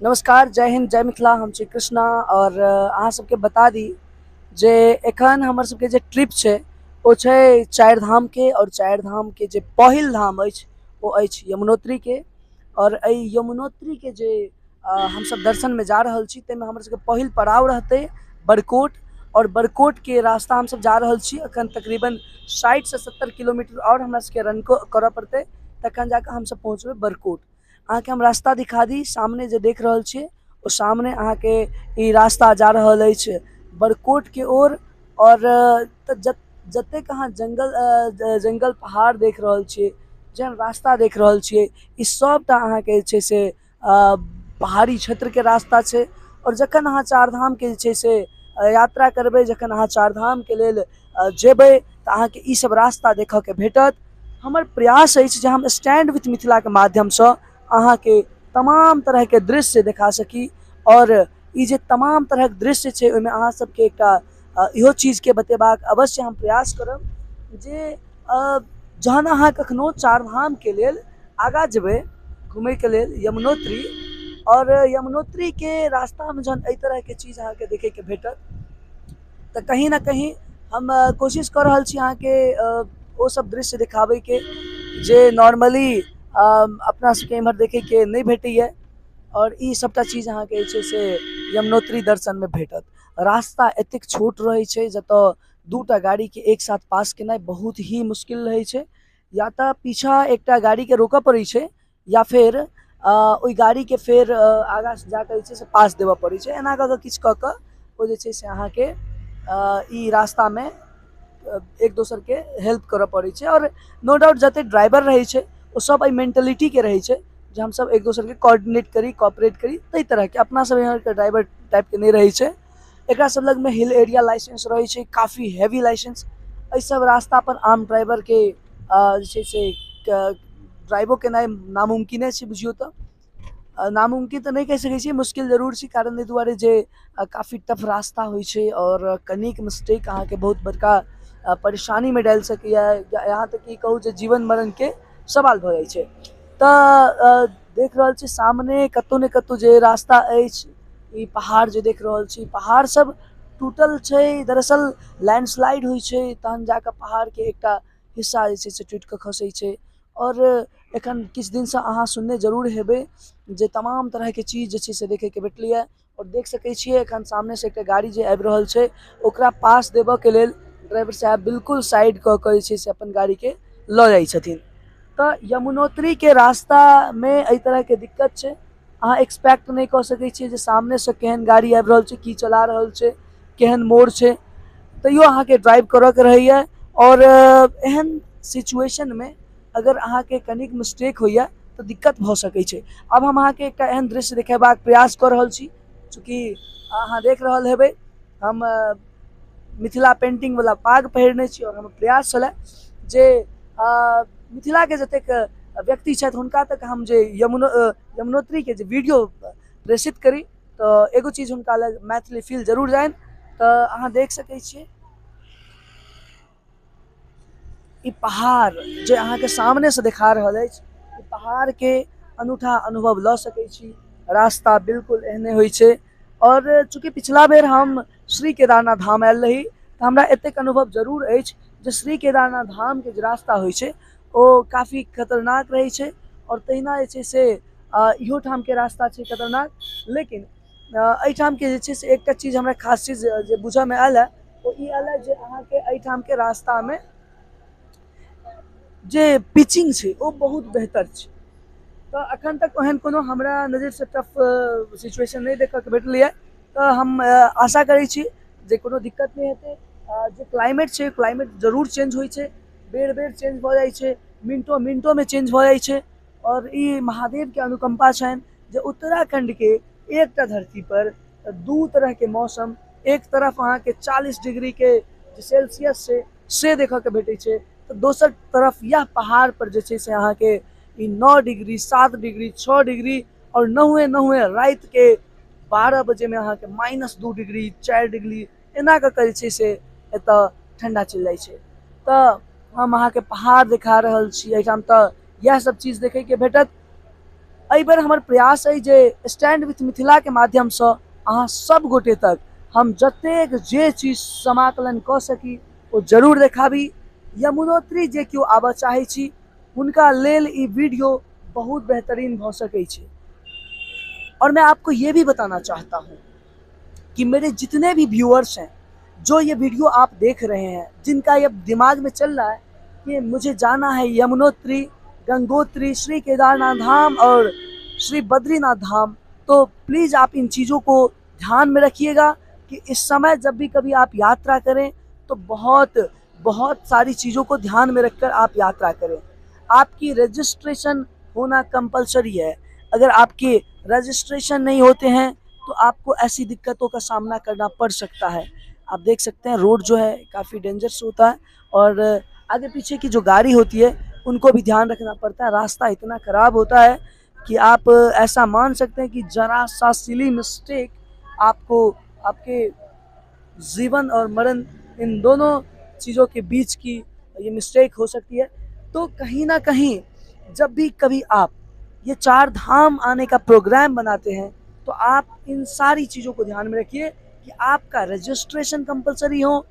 नमस्कार, जय हिंद, जय मिथिला। हम छी कृष्णा और अहाँ सबके बता दी जे एखन हमर सबके जे ट्रिप छै ओ छै चारि धाम के, और चारि धाम के जे पहिल धाम अछि ओ अछि यमुनोत्री के। और एहि यमुनोत्री के जे हमसब दर्शन में जा रहल छी ताहिमे हमर सबके पहिल पड़ाव रहतै बरकोट, और बरकोट के रास्ता हमसब जा रहल छी। एखन तकरीबन 60 से 70 किलोमीटर और हमरा सबके रन करऽ पड़तै, तखन जाकऽ हमसब पहुँचबै बरकोट। अहाँके हम रास्ता दिखा दी, सामने जे देख रहल छियै ओ सामने अहाँके ई रास्ता जा रहल अछि बरकोट के ओर। और जतेक अहाँ जंगल पहाड़ देख रहल छियै, जेहन रास्ता देख रहल छियै, ई सबटा अहाँके जे छै से पहाड़ी क्षेत्रके रास्ता छै। और जखन अहाँ चारधामके जे छै से यात्रा करबै, जखन अहाँ चारधामके लेल जेबै तऽ अहाँके ई सब रास्ता देखऽके भेटत। हमर प्रयास अछि जे हम स्टैंड विथ मिथिलाके माध्यमसँ अहाँके तमाम तरहके दृश्य देखा सकी। और ई जे तमाम तरहक दृश्य छै ओहिमे अहाँ सबके एकटा इहो चीजके बतेबाक अवश्य हम प्रयास करब जे जहन अहाँ कखनो चारधामके लेल आगाँ जेबै घुमैके लेल यमुनोत्री, और यमुनोत्रीके रास्तामे जहन एहि तरहके चीज अहाँके देखैके भेटत तऽ कहीं ना कहीं हम कोशिश कऽ रहल छी अहाँके ओ सब दृश्य देखाबैके जे नॉर्मली अपना सबके इम्हर देखैके नहि भेटैए। और ई सबटा चीज अहाँके जे छै से यमुनोत्री दर्शनमे भेटत। रास्ता एतेक छोट रहै छै जतऽ दूटा गाड़ीके एक साथ पास केनाइ बहुत ही मुश्किल रहै छै। या तऽ पीछा एकटा गाड़ीके रोकऽ पड़ै छै या फेर ओहि गाड़ीके फेर आगाँ जाकऽ जे छै से पास देबऽ पड़ै छै। एना कऽ कऽ किछु कऽ कऽ ओ जे छै से अहाँके ई रास्तामे एक दोसरके हेल्प करऽ पड़ै छै। और नो डाउट जतेक ड्राइवर रहै छै ओ सब एहि मेंटलिटीके रहै छै जे हमसब एक दोसरके कोऑर्डिनेट करी, कोऑपरेट करी। ताहि तरहके अपना सब यहाँ ड्राइवर टाइपके नहि रहै छै। एकरा सब लगमे हिल एरिया लाइसेंस रहै छै, काफी हैवी लाइसेंस। एहि सब रास्ता पर आम ड्राइवरके जे छै से ड्राइवो केनाइ नामुमकिने छै, बुझियौ तऽ नामुमकिन तऽ नहि कहि सकै छी, मुश्किल जरूर छै। कारण एहि दुआरे जे काफी टफ रास्ता होइ छै और कनिक मिस्टेक अहाँके बहुत बड़का परेशानीमे डालि सकैए, यहाँ तक कि कहू जे जीवन मरणके सवाल भऽ जाइ छै। तऽ देख रहल छी सामने कतहु ने कतहु जे रास्ता अछि, ई पहाड़ जे देख रहल छी, पहाड़ सब टूटल छै। दरअसल लैंडस्लाइड होइ छै तहन जाकऽ पहाड़के एकटा हिस्सा जे छै से टूटिकऽ खसै छै। और एखन किछु दिनसँ अहाँ सुनने जरूर हेबै जे तमाम तरहके चीज जे छै से देखैके भेटलैए। और देख सकै छियै एखन सामनेसँ एकटा गाड़ी जे आबि रहल छै ओकरा पास देबऽके लेल ड्राइवर साहब बिल्कुल साइड कऽ कऽ जे छै से अपन गाड़ीके लऽ जाइ छथिन। तऽ यमुनोत्रीके रास्तामे एहि तरहके दिक्कत छै। अहाँ एक्सपेक्ट नहि कऽ सकै छियै जे सामनेसँ केहन गाड़ी आबि रहल छै, की चला रहल छै, केहन मोड़ छै, तैयो अहाँके ड्राइव करऽके रहैए। और एहन सिचुएशनमे अगर अहाँके कनिक मिस्टेक होइए तऽ दिक्कत भऽ सकै छै। आब हम अहाँके एकटा एहन दृश्य देखेबाक प्रयास कऽ रहल छी, चूँकि अहाँ देख रहल हेबै हम मिथिला पेंटिंगवला पाग पहिरने छी और हमर प्रयास छलै जे मिथिलाके जतेक व्यक्ति छथि हुनका तक हम जे यमुनोत्रीके जे वीडियो प्रेषित करी तऽ एगो चीज हुनका लग मैथिली फील जरूर जानि। तऽ अहाँ देख सकै छियै ई पहाड़ जे अहाँके सामनेसँ देखा रहल अछि, ई पहाड़के अनूठा अनुभव लऽ सकै छी। रास्ता बिल्कुल एहने होइ छै। और चूँकि पिछला बेर हम श्री केदारनाथ धाम आयल रही तऽ हमरा एतेक अनुभव जरूर अछि जे श्री केदारनाथ धामके जे रास्ता होइ छै ओ काफी खतरनाक रहै छै। और तहिना जे छै से इहो ठामके रास्ता छै खतरनाक। लेकिन एहिठामके जे छै से एकटा चीज हमरा खास चीज जे बुझऽमे आयल हँ ओ ई आयल हँ जे अहाँके एहिठामके रास्तामे जे पिचिंग छै ओ बहुत बेहतर छै। तऽ एखन तक ओहन कोनो हमरा नजरिसँ टफ सिचुएशन नहि देखऽके भेटलैए। तऽ हम आशा करै छी जे कोनो दिक्कत नहि हेतै। जे क्लाइमेट छै, क्लाइमेट जरूर चेंज होइ छै, बेर बेर चेंज भऽ जाइ छै, मिनटो मिनटोमे चेंज भऽ जाइ छै। और ई महादेवके अनुकम्पा छनि जे उत्तराखण्डके एकटा धरतीपर दू तरहके मौसम, एक तरफ अहाँके 40 डिग्रीके जे सेल्सियस छै से देखऽके भेटै छै, तऽ दोसर तरफ इएह पहाड़पर जे छै से अहाँके ई 9 डिग्री, 7 डिग्री, 6 डिग्री और नहुए नहुए रातिके 12 बजेमे अहाँके -2 डिग्री, 4 डिग्री एना कऽ कऽ जे छै से एतऽ ठण्डा चलि जाइ छै। तऽ हम अहाँके पहाड़ देखा रहल छी, एहिठाम तऽ इएह सब चीज देखैके भेटत। एहि बेर हमर प्रयास अइ जे स्टैंड विथ मिथिलाके माध्यमसँ अहाँ सब गोटे तक हम जतेक जे चीज समाकलन कऽ सकी ओ जरूर देखाबी। यमुनोत्री जे केओ आबऽ चाहै छी हुनका लेल ई वीडियो बहुत बेहतरीन भऽ सकै छै। और मैं आपको ये भी बताना चाहता हूँ कि मेरे जितने भी व्यूअर्स हैं जो ये वीडियो आप देख रहे हैं, जिनका ये दिमाग में चल रहा है कि मुझे जाना है यमुनोत्री, गंगोत्री, श्री केदारनाथ धाम और श्री बद्रीनाथ धाम, तो प्लीज़ आप इन चीज़ों को ध्यान में रखिएगा कि इस समय जब भी कभी आप यात्रा करें तो बहुत बहुत सारी चीज़ों को ध्यान में रखकर आप यात्रा करें। आपकी रजिस्ट्रेशन होना कंपलसरी है। अगर आपके रजिस्ट्रेशन नहीं होते हैं तो आपको ऐसी दिक्कतों का सामना करना पड़ सकता है। आप देख सकते हैं रोड जो है काफ़ी डेंजरस होता है और आगे पीछे की जो गाड़ी होती है उनको भी ध्यान रखना पड़ता है। रास्ता इतना ख़राब होता है कि आप ऐसा मान सकते हैं कि ज़रा सा सिली मिस्टेक आपको आपके जीवन और मरण इन दोनों चीज़ों के बीच की ये मिस्टेक हो सकती है। तो कहीं ना कहीं जब भी कभी आप ये चार धाम आने का प्रोग्राम बनाते हैं तो आप इन सारी चीज़ों को ध्यान में रखिए कि आपका रजिस्ट्रेशन कंपलसरी हो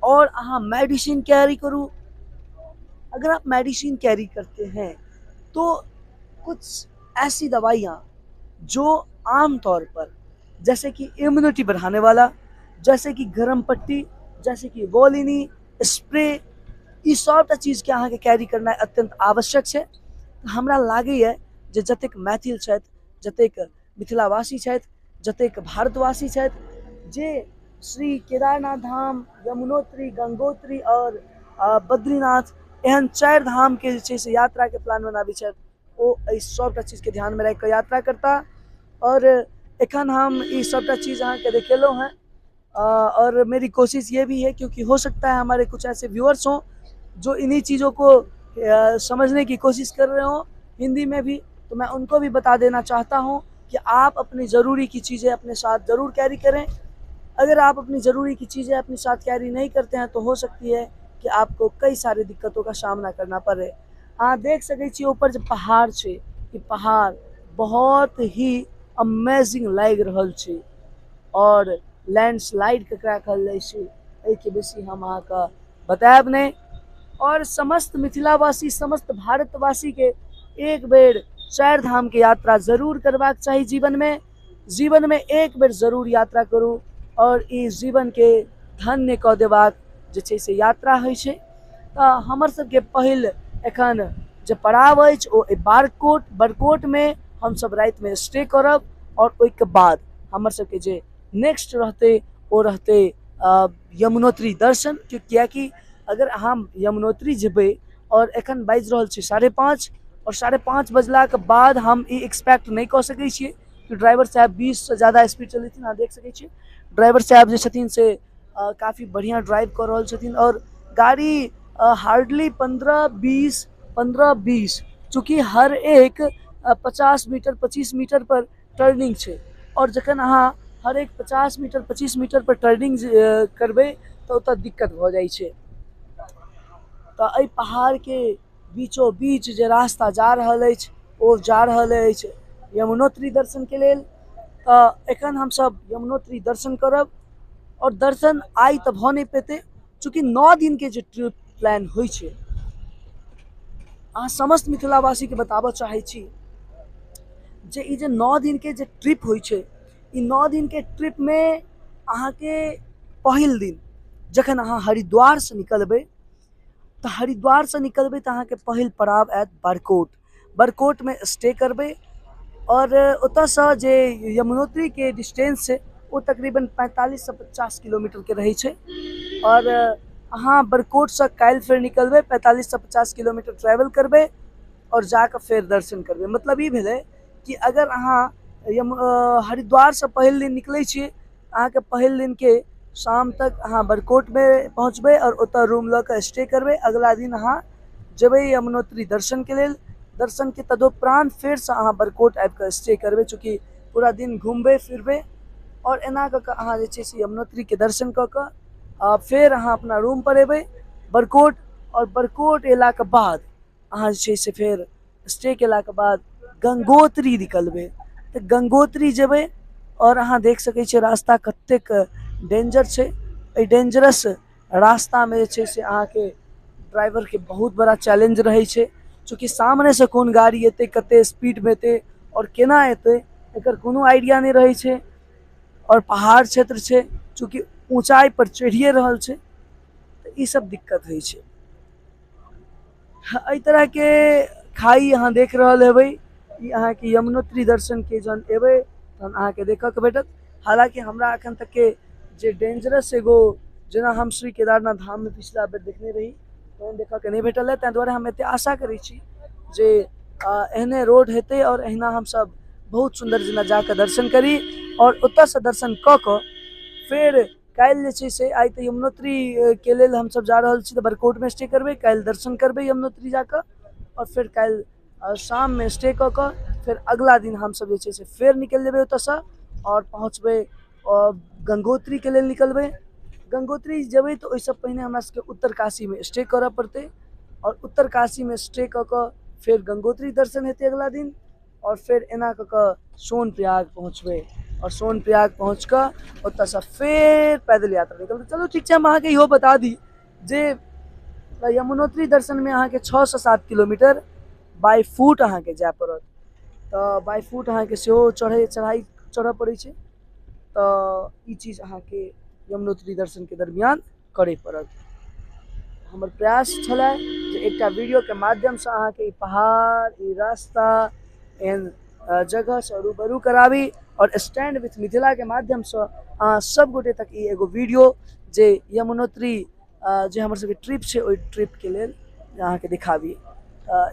और अहाँ मेडिसिन कैरी करूँ। अगर आप मेडिसिन कैरी करते हैं तो कुछ ऐसी दवाइयाँ जो आम तौर पर जैसे कि इम्यूनिटी बढ़ाने वाला, जैसे कि गरम पट्टी, जैसे कि वोलिनी स्प्रे, ई सबटा चीजके अहाँके कैरी करनाइ अत्यंत आवश्यक छै। हमरा लागैए जे जतेक मैथिल छथि, जतेक मिथिलावासी छथि, जतेक भारतवासी छथि, जे श्री केदारनाथ धाम, यमुनोत्री, गंगोत्री और बद्रीनाथ एहन चारि धामके जे छै से यात्राके प्लान बनाबै छथि, ओ एहि सबटा चीजके ध्यानमे राखिकऽ यात्रा करता। और एखन हम ई सबटा चीज अहाँके देखेलहुँ हेँ और मेरी कोशिश ये भी है, क्योंकि हो सकता है हमारे कुछ ऐसे व्यूअर्स हों जो इन्हीं चीज़ों को समझने की कोशिश कर रहे हों हिंदी में भी, तो मैं उनको भी बता देना चाहता हूँ कि आप अपनी ज़रूरी की चीज़ें अपने साथ ज़रूर कैरी करें। अगर आप अपनी ज़रूरी की चीज़ें अपने साथ कैरी नहीं करते हैं तो हो सकती है कि आपको कई सारी दिक्कतों का सामना करना पड़े। अहाँ देख सकै छी ऊपर जे पहाड़ छै, ई पहाड़ बहुत ही अमेजिंग लागि रहल छै और लैंडस्लाइड केकरा कहल जाइ छै एहिके बेसी हम अहाँके बतायब नहि। और समस्त मिथिलावासी, समस्त भारतवासी के एक बेर चारि धाम के यात्रा जरूर करबाक चाही। जीवन में एक बेर जरूर यात्रा करू और ई जीवन के धन्य कऽ देबाक जे छै से यात्रा होइ छै। तऽ हमर सबके पहिल एखन जे पड़ाव अछि ओ बारकोट, बरकोट में हमसब रातिमे स्टे करब और ओहिके बाद हमर सबके जे नेक्स्ट रहतै ओ रहतै यमुनोत्री दर्शन। कियाकि अगर अहाँ यमुनोत्री जेबै और एखन बाजि रहल छै 5:30 और 5:30 बजलाके बाद हम ई एक्सपेक्ट नहि कऽ सकै छियै कि ड्राइवर साहब 20 से ज़्यादा स्पीड चलेथिन। अहाँ देख सकै छियै ड्राइवर साहब जे छथिन से काफ़ी बढ़िआँ ड्राइव कऽ रहल छथिन और गाड़ी हार्डली 15-20 चूँकि हर एक 50 मीटर 25 मीटर पर टर्निंग छै और जखन अहाँ हर एक 50 मीटर 25 मीटर पर टर्निंग करबै तऽ ओतऽ दिक्कत भऽ जाइ छै। तऽ एहि पहाड़के बीचो बीच जे रास्ता जा रहल अछि ओ जा रहल अछि यमुनोत्री दर्शनके लेल। तऽ एखन हमसब यमुनोत्री दर्शन करब और दर्शन आइ तऽ भऽ नहि पेतै, चूँकि 9 दिनके जे ट्रिप प्लान होइ छै। अहाँ समस्त मिथिलावासीके बताबऽ चाहै छी जे ई जे 9 दिनके जे ट्रिप होइ छै, ई 9 दिनके ट्रिपमे अहाँके पहिल दिन जखन अहाँ हरिद्वारसँ निकलबै तऽ हरिद्वारसँ निकलबै तऽ अहाँके पहिल पड़ाव आयत बरकोट। बरकोटमे स्टे करबै और ओतऽसँ जे यमुनोत्रीके डिस्टेंस छै ओ तकरीबन 45 से 50 किलोमीटरके रहै छै और अहाँ बरकोटसँ काल्हि फेर निकलबै, 45 से 50 किलोमीटर ट्रैवल करबै और जाकऽ फेर दर्शन करबै। मतलब ई भेलै कि अगर अहाँ हरिद्वारसँ पहिल दिन निकलै छियै, अहाँके पहिल दिनके शाम तक अहाँ बरकोटमे पहुँचबै और ओतऽ रूम लऽ कऽ स्टे करबै। अगला दिन अहाँ जेबै यमुनोत्री दर्शनके लेल। दर्शनके तदुपरांत फेरसँ अहाँ बरकोट आबि कऽ स्टे करबै, चूँकि पूरा दिन घुमबै फिरबै और एना कऽ कऽ अहाँ जे छै से यमुनोत्रीके दर्शन कऽ कऽ फेर अहाँ अपना रूम पर एबै बरकोट। और बरकोट अयलाके बाद अहाँ जे छै से फेर स्टे केलाके बाद गंगोत्री निकलबै। तऽ गंगोत्री जेबै आओर अहाँ देख सकै छियै रास्ता कतेक डेंजर छै। एहि डेंजरस रास्तामे जे छै से अहाँके ड्राइवरके बहुत बड़ा चैलेंज रहै छै, चूँकि सामनेसँ कोन गाड़ी एतै, कते स्पीडमे एतै आओर केना एतै, एकर कोनो आइडिया नहि रहै छै। आओर पहाड़ क्षेत्र छै, चूँकि ऊँचाइ पर चढ़िए रहल छै, तऽ ई सब दिक्कत होइ छै। एहि तरहके खाइ अहाँ देख रहल हेबै। ई अहाँके यमुनोत्री दर्शनके जहन एबै तहन अहाँके देखऽके भेटत। हालाँकि हमरा एखन तकके जे डेंजरस एगो जेना हम श्री केदारनाथ धाममे पिछला बेर देखने रही तेहन देखऽके नहि भेटल है, ताहि दुआरे हम एते आशा करै छी जे एहने रोड हेतै आओर एहिना हमसब बहुत सुन्दर जेना जाकऽ दर्शन करी। आओर ओतऽसँ दर्शन कऽ कऽ फेर काल्हि जे छै से आइ तऽ यमुनोत्री के लेल हमसब जा रहल छी, तऽ बरकोटमे स्टे करबै, काल्हि दर्शन करबै यमुनोत्री जाकऽ, आओर फेर काल्हि शाममे स्टे कऽ कऽ फेर अगला दिन हमसब जे छै से फेर निकलि जेबै ओतऽसँ आओर पहुँचबै गंगोत्रीके लेल निकलबै। गंगोत्री जेबै तऽ ओहिसँ पहिने हमरा सबके उत्तरकाशीमे स्टे करऽ पड़तै आओर उत्तरकाशीमे स्टे कऽ कऽ फेर गंगोत्री दर्शन हेतै अगला दिन, आओर फेर एना कऽ कऽ सोनप्रयाग पहुँचबै आओर सोनप्रयाग पहुँच कऽ ओतऽसँ फेर पैदल यात्रा निकलबै। चलू ठीक छै, हम अहाँके इहो बता दी जे यमुनोत्री दर्शनमे अहाँके 6 से 7 किलोमीटर बाय फुट अहाँके जाय पड़त, तऽ बाय फुट अहाँके सेहो चढ़ाइ चढ़ऽ पड़ै छै। तऽ ई चीज अहाँके यमुनोत्री दर्शनके दरमियान करय पड़त। हमर प्रयास छलै जे एकटा वीडियोके माध्यमसँ अहाँके ई पहाड़, ई रास्ता, एहन जगहसँ रूबरू कराबी और स्टैंड विथ मिथिलाके माध्यमसँ अहाँ सब गोटे तक ई एगो वीडियो जे यमुनोत्री जे हमर सबके ट्रिप छै ओहि ट्रिपके लेल अहाँके दिखाबी।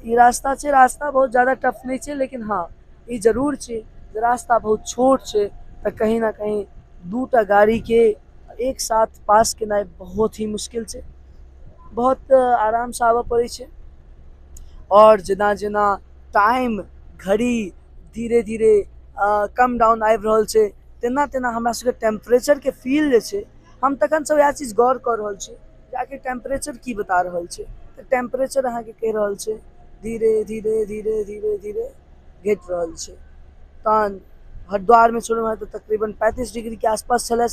ई रास्ता छै, रास्ता बहुत ज़्यादा टफ नहि छै, लेकिन हाँ ई जरूर छै जे रास्ता बहुत छोट छै, तऽ कहीं ना कहीं दूटा गाड़ीके एक साथ पास केनाइ बहुत ही मुश्किल छै, बहुत आरामसँ आबऽ पड़ै छै। और जेना जेना टाइम घड़ी धीरे धीरे कम डाउन आबि रहल छै, तेना तेना हमरा सबके टेम्परेचरके फील जे छै, हम तखनसँ वएह चीज गौर कऽ रहल छी जे आखिर टेम्परेचर की बता रहल छै। तऽ टेम्परेचर अहाँके कहि रहल छै धीरे धीरे धीरे धीरे धीरे घटि रहल छै। तहन हरिद्वारमे छलहुँ हेँ तऽ तकरीबन 35 डिग्रीके आसपास छलै,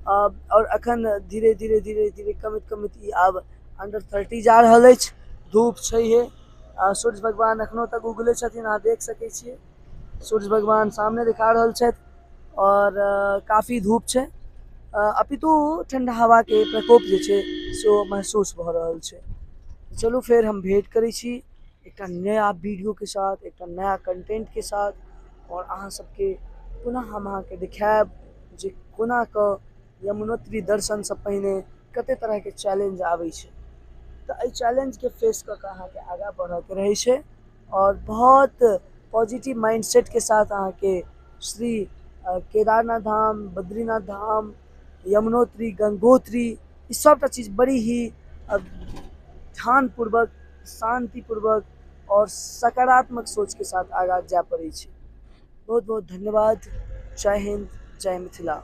आओर अखन धीरे धीरे धीरे धीरे कमैत कमैत ई आब अंडर 30 जा रहल अछि। धूप छैहे, सूर्य भगवान एखनो तक उगले छथिन, अहाँ देख सकै छियै सूर्य भगवान सामने दिखा रहल छथि और काफी धूप छै, अपितु ठंडा हवा के प्रकोप जे छै से ओ महसूस भऽ रहल छै। चलू फेर हम भेंट करै छी एकटा नया वीडियो के साथ, एकटा नया कंटेंट के साथ, और अहाँ सबके पुनः हम अहाँके देखायब जे कोना कऽ यमुनोत्री दर्शनसँ पहिने कते तरहके चैलेंज आबै छै। तऽ एहि चैलेंजके फेस कऽ कऽ अहाँके आगाँ बढ़ऽके रहै छै और बहुत पॉजिटिव माइंडसेट के साथ अहाँके श्री केदारनाथ धाम, बद्रीनाथ धाम, यमुनोत्री, गंगोत्री, ई सबटा चीज बड़ी ही ध्यानपूर्वक, शांतिपूर्वक और सकारात्मक सोच के साथ आगाँ जाय पड़ै छै। बहुत बहुत धन्यवाद। जय हिंद, जय मिथिला।